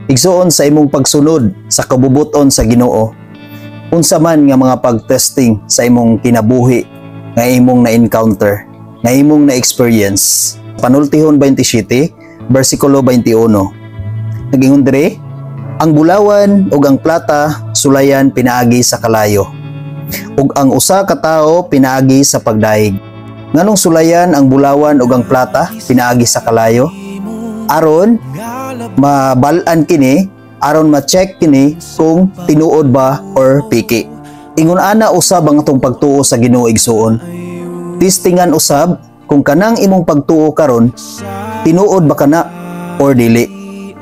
Igsuon, sa imong pagsunod sa kabubuton sa Ginoo, unsa man nga mga pagtesting sa imong kinabuhi nga imong na-encounter, nga imong na-experience? Panultihon 27, versikulo 21. Nagingon dire, "Ang bulawan ug ang plata sulayan pinaagi sa kalayo, ug ang usa ka tawo pinaagi sa pagdayeg." Nganong sulayan ang bulawan ug ang plata pinaagi sa kalayo? Aron mabal-an kini, aron ma-check kini kung tinuod ba or piki. Ingon ana usab ang atong pagtuo sa Ginoo, igsuon. Testingan usab kung kanang imong pagtuo karon, tinuod ba kana or dili.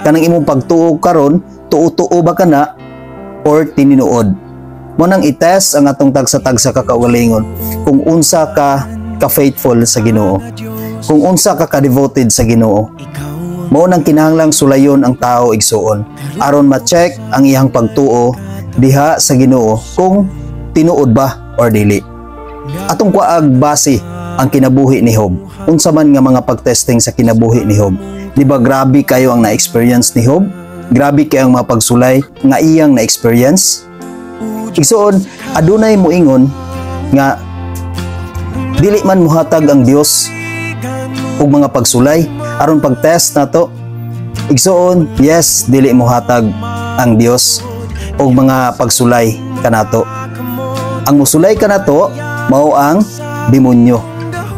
Kanang imong pagtuo karon, tuo-tuo ba kana or tininuod? Mao nang i-test ang atong tagsa-tagsa ka kaugalingon kung unsa ka ka-faithful sa Ginoo, kung unsa ka ka-devoted sa Ginoo. Mao nang kinahanglang sulayon ang tao, igsuon, aron ma-check ang iyang pagtuo diha sa Ginoo kung tinuod ba or dili. Atong kuhaag base ang kinabuhi ni Job. Unsa man nga mga pagtesting sa kinabuhi ni Job? Di ba grabe kayo ang na-experience ni Job? Grabe kayo ang mga pagsulay nga iyang na-experience? Igsuon, adunay moingon nga dili man muhatag ang Dios og mga pagsulay aron pagtest nato. Igsuon, yes, dili muhatag ang Dios og mga pagsulay kanato. Ang musulay kanato mao ang demonyo.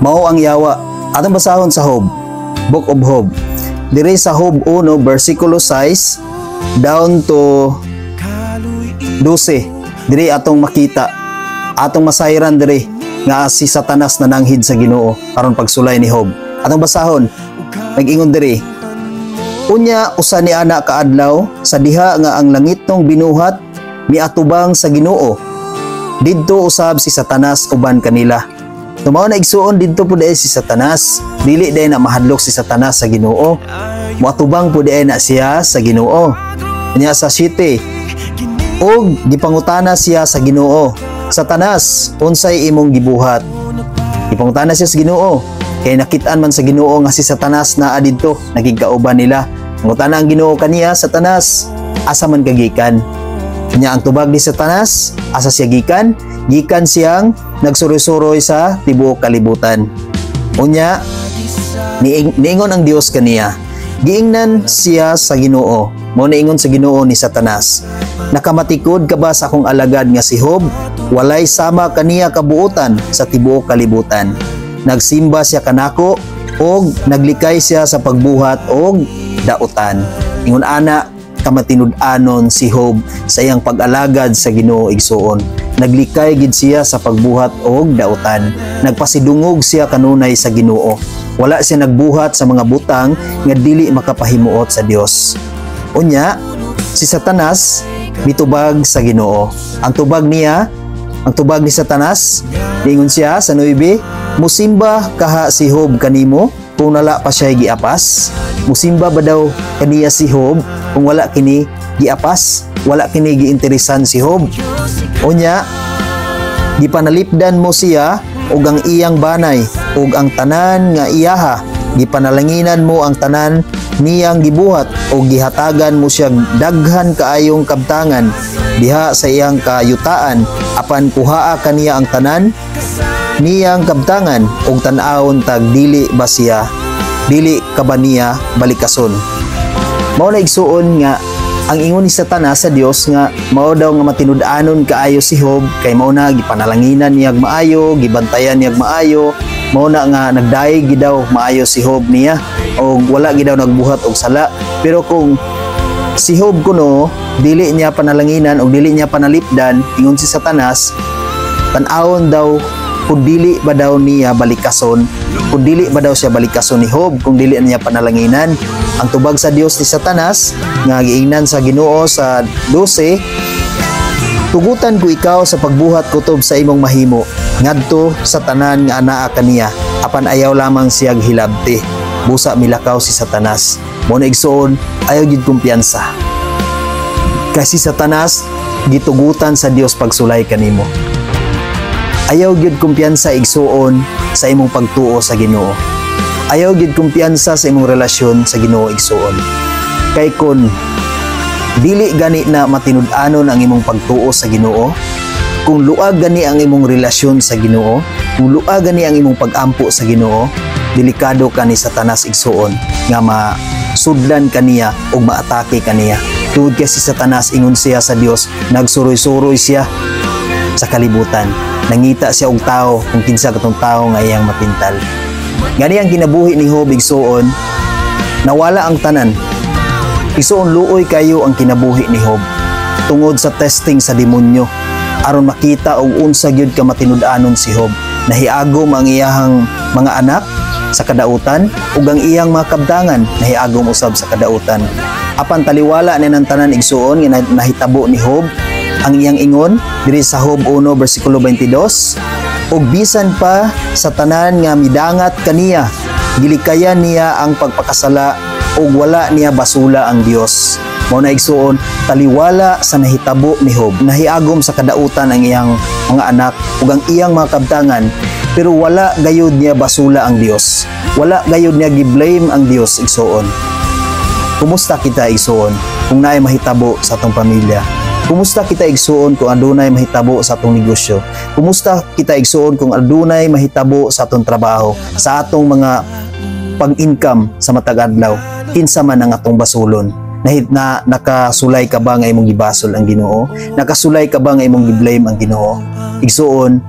Mao ang yawa. Atong basahon sa Job, Book of Job. Dire sa Job 1 versikulo 6 down to 12. Dire atong makita, atong masayran dire nga si Satanas nananghid sa Ginoo aron pagsulay ni Job. Atong basahon. Nag-ingon diri, "Unya usa ni ana ka adlaw, sa diha nga ang langitnong binuhat miatubang sa Ginoo, didto usab si Satanas uban kanila." Mao na, igsuon, didto pud si Satanas. Dili diay na mahadlok si Satanas sa Ginoo. Moatubang pud na siya sa Ginoo. Nya sa 7, "Ug gipangutana siya sa Ginoo, 'Satanas, unsay imong gibuhat?'" Gipangutana siya sa Ginoo. Kay nakitaan man sa Ginoo nga si Satanas naa didto, nagigkauban nila. Pangutana ang Ginoo kaniya, "Satanas, asa man ka gikan?" Nya ang tubag ni Satanas, asa siya gikan? Gikan siyang nagsuroy-suroy sa tibuok kalibutan. Unya, niingon ang Dios kaniya, "Giingnan siya sa Ginoo." Mao niingon sa Ginoo ni Satanas, "Nakamatikod ka ba sa akong alagad nga si Job? Walay sama kaniya kabuotan sa tibuok kalibutan. Nagsimba siya kanako og naglikay siya sa pagbuhat og dautan." Ingon ana kamatinud-anon si Job sa iyang pag-alagad sa Ginoo, igsuon. Naglikay gid siya sa pagbuhat og dautan. Nagpasidungog siya kanunay sa Ginoo. Wala siya nagbuhat sa mga butang nga dili makapahimuot sa Dios. Unya, si Satanas mitubag sa Ginoo. Ang tubag niya, ang tubag ni Satanas, niingon siya sa 9, "Musimba kaha si Job kanimo kung nala pa siya giapas? Musimba ba daw kaniya si Job kung wala kini giapas? Wala kini giinteresan si Job? Unya, gipanalipdan mo siya ug ang iyang banay ug ang tanan nga iyaha. Gipanalanginan mo ang tanan niyang gibuhat ug gihatagan mo siya daghan kaayong kabtangan diha sa iyang kayutaan. Apan kuhaa kaniya ang tanan niyang kabtangan ug tan-awon tag dili ba siya, dili ka ba niya balikason?" Mao na, igsuon, nga ang ingon ni Satanas sa Dios nga mao daw nga matinud-anon kaayo si Job kay mao na gipanalanginan niya maayo, gibantayan niya maayo, mao na nga nagdayeg gid daw maayo si Job niya og wala gid daw nagbuhat og sala. Pero kung si Job kuno dili niya panalanginan og dili niya panalipdan, ingon si Satanas, tan-awon daw kung dili ba daw niya balikason, kung dili ba daw siya balikason ni Job kung dili niya panalanginan. Ang tubag sa Dios ni Satanas nga giingnan sa Ginoo sa 12, "Tugutan ko ikaw sa pagbuhat kutob sa imong mahimo ngadto sa tanan nga anaa kaniya, apan ayaw lamang siyag hilabti." Busa milakaw si Satanas. Mao na, igsuon, ayaw gid kumpiyansa. Kasi Satanas gitugutan sa Dios pagsulay kanimo. Ayaw gyud kumpiyansa, igsuon, sa imong pagtuo sa Ginoo. Ayaw gyud kumpiyansa sa imong relasyon sa Ginoo, igsuon. Kay kon Dili gani na matinud-anon ang imong pagtuo sa Ginoo? Kung luag gani ang imong relasyon sa Ginoo, kung luag gani ang imong pag-ampo sa Ginoo, delikado ka ni Satanas, igsuon, nga masudlan kaniya ug maatake kaniya. Tungod kay si Satanas, ingon siya sa Dios, nagsuroy-suroy siya sa kalibutan. Nangita siya og tao kung kinsa katong tao nga iyang matintal. Gani ang kinabuhi ni Job, igsuon, nawala ang tanan. Igsuon, luoy kayo ang kinabuhi ni Job tungod sa testing sa demonyo aron makita og unsa gyud ka matinud-anon si Job. Nahiagom ang iyahang mga anak sa kadautan ug ang iyang mga kabtangan nahiagom usab sa kadautan. Apan taliwala ni ng tanan, igsuon, nga nahitabo ni Job, ang iyang ingon diri sa Job 1 bersikulo 22, "Ug bisan pa sa tanan nga midangat kaniya, gilikayan niya ang pagpakasala ug wala niya basula ang Dios." Mao na, igsuon, taliwala sa nahitabo ni Job, nahiagom sa kadautan ang iyang mga anak ug ang iyang mga kabtangan, pero wala gayud niya basula ang Dios. Wala gayud niya gi-blame ang Dios, igsuon. Kumusta kita, igsuon, kung naay mahitabo sa atong pamilya? Kumusta kita, igsuon, kung adunay mahitabo sa atong negosyo? Kumusta kita, igsuon, kung adunay mahitabo sa atong trabaho, sa atong mga pag-income sa matag adlaw? Kinsa man ang atong basulon? Na nakasulay ka ba nga imong gibasol ang Ginoo? Nakasulay ka ba nga imong gi-blame ang Ginoo? Igsuon,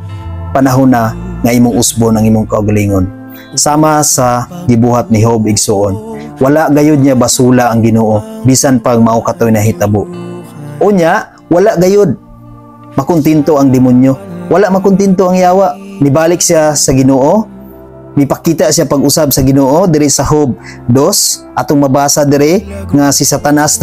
panahon na nga imong usbon ang imong kaugalingon. Sama sa gibuhat ni Job, igsuon. Wala gayud niya basula ang Ginoo bisan pag mao katoy nahitabo. Unya, wala gayud makontento ang demonyo. Wala makontento ang yawa. Nibalik siya sa Ginoo. Mipakita siya pag-usab sa Ginoo diri sa Job 2. Atong mabasa diri nga si Satanas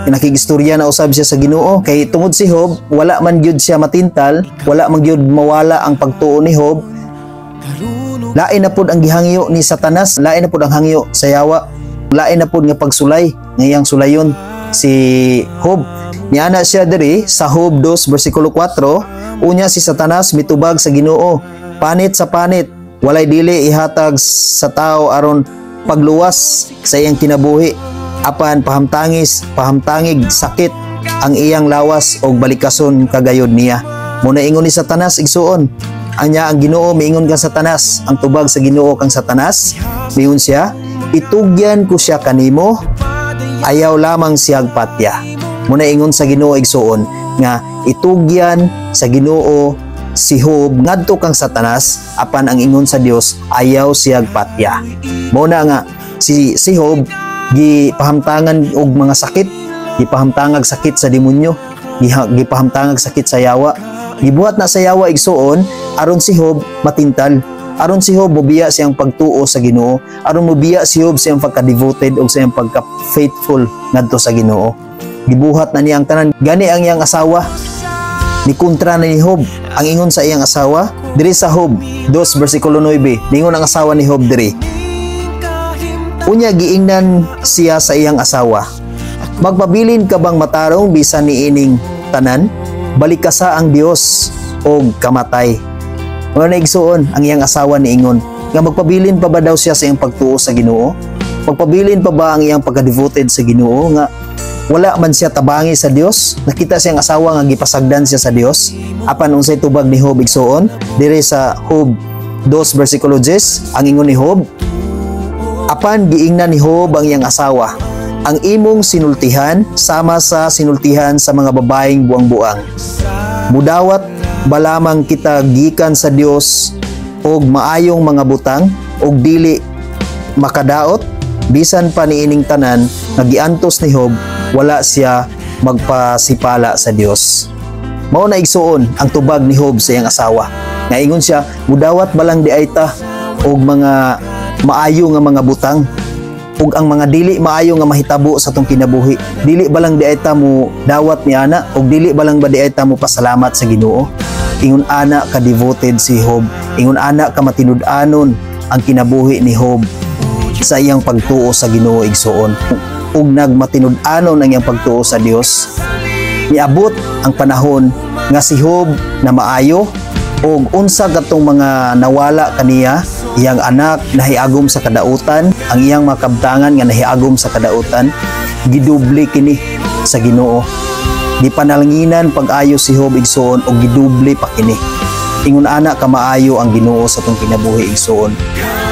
nakigistorya na usab siya sa Ginoo kay tungod si Job wala man gyud siya matintal, wala man gyud mawala ang pagtuo ni Job. Lain na pud ang gihangyo ni Satanas, lain na pud ang hangyo sa yawa, lain na pud nga pagsulay nga iyang sulayon si Job. Niana siya diri sa Job 2 bersikulo 4, "Unya si Satanas mitubag sa Ginoo, 'Panit sa panit, walay dili ihatag sa tao aron pagluwas sa iyang kinabuhi, apan pahamtangis pahamtangig sakit ang iyang lawas og balikason kagayod niya.'" Muna ingon ni Satanas, igsuon. Anya ang Ginoo miingon kang Satanas, ang tubag sa Ginoo kang Satanas, miingon siya, "Itugyan ko siya kanimo, ayaw lamang siyag patya." Muna ingon sa Ginoo, igsuon, nga itugyan sa Ginoo si Job ngadto kang Satanas, apan ang ingon sa Dios, ayaw siyag patya. Mao na nga si si Job gipahamtangan og mga sakit, gipahamtangag sakit sa demonyo, gipahamtangag sakit sa yawa. Gibuhat na sa yawa, igsuon, aron si Job matintal, aron si Job mobiya siyang pagtuo sa Ginoo, aron mobiya si Job siyang pagka-devoted ug siyang pagka-faithful ngadto sa Ginoo. Gibuhat na niya ang tanan. Gani ang iyang asawa ni kontra na ni Job. Ang ingon sa iyang asawa diri sa Job 2 bersikulo 9, ningon ang asawa ni Job diri, "Unya giingnan siya sa iyang asawa, 'Magpabilin ka bang matarong bisan niining tanan? Balikasa ang Dios og kamatay.'" Mao na, igsuon, ang iyang asawa niingon nga magpabilin pa ba daw siya sa iyang pagtuo sa Ginoo? Magpabilin pa ba ang iyang pagka-devoted sa Ginoo nga wala man siya tabangi sa Dios? Nakita siyang asawa nga gipasagdan siya sa Dios. Apan unsay tubag ni Job, igsuon? Diri sa Job 2 bersikulo 10, ang ingon ni Job, "Apan giingnan ni Job ang iyang asawa, 'Ang imong sinultihan sama sa sinultihan sa mga babaeng buang-buang. Mudawat ba lamang kita gikan sa Dios og maayong mga butang og dili makadaot?'" Bisan pa niining tanan nga giantos ni Job, wala siya magpasipala sa Dios. Mao na, igsuon, ang tubag ni Job sa iyang asawa. Nga ingon siya, mudawat ba lang diay ta og mga maayo nga mga butang ug ang mga dili maayo nga mahitabo sa atong kinabuhi, dili ba lang diay ta mo dawat ni ana ug dili ba lang ba diay ta mo pasalamat sa Ginoo? Ingon ana ka devoted si Job, ingon ana ka matinud-anon ang kinabuhi ni Job sa iyang pagtuo sa Ginoo, igsuon. Ug nagmatinud-anon ang iyang pagtuo sa Dios, niabot ang panahon nga si Job na maayo og unsa katong mga nawala kaniya, iyang anak nahiagom sa kadautan, ang iyang mga kabtangan nga nahiagom sa kadautan, gidoble kini. sa Ginoo. Gipanalanginan pag-ayo si Job, igsuon, og giduble pa kini. Ingon ana kamaayo ang Ginoo sa atong kinabuhi, igsuon.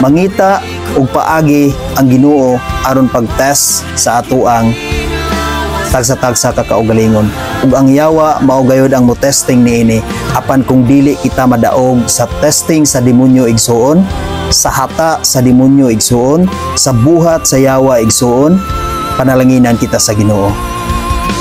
Mangita og paagi ang Ginoo aron pagtest sa atoang tagsa-tagsa ka kaugalingon. Ug ang yawa mao gayod ang mo testing niini, apan kung dili kita madaog sa testing sa demonyo, igsuon, sa hata sa demonyo, igsuon, sa buhat sa yawa, igsuon, panalanginan kita sa Ginoo.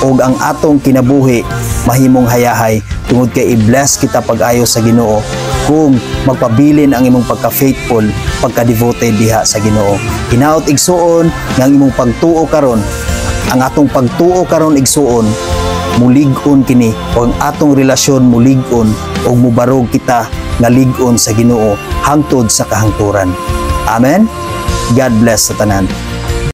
Ug ang atong kinabuhi mahimong hayahay tungod kay i-bless kita pag-ayo sa Ginoo kung magpabilin ang imong pagka-faithful, pagka-devoted diha sa Ginoo. Hinaot, igsuon, nga ang imong pagtuo karon, ang atong pagtuo karon, igsuon, mulig-on kini o ang atong relasyon mulig-on ug mubarog kita nga lig-on sa Ginoo hangtod sa kahangturan. Amen. God bless sa tanan.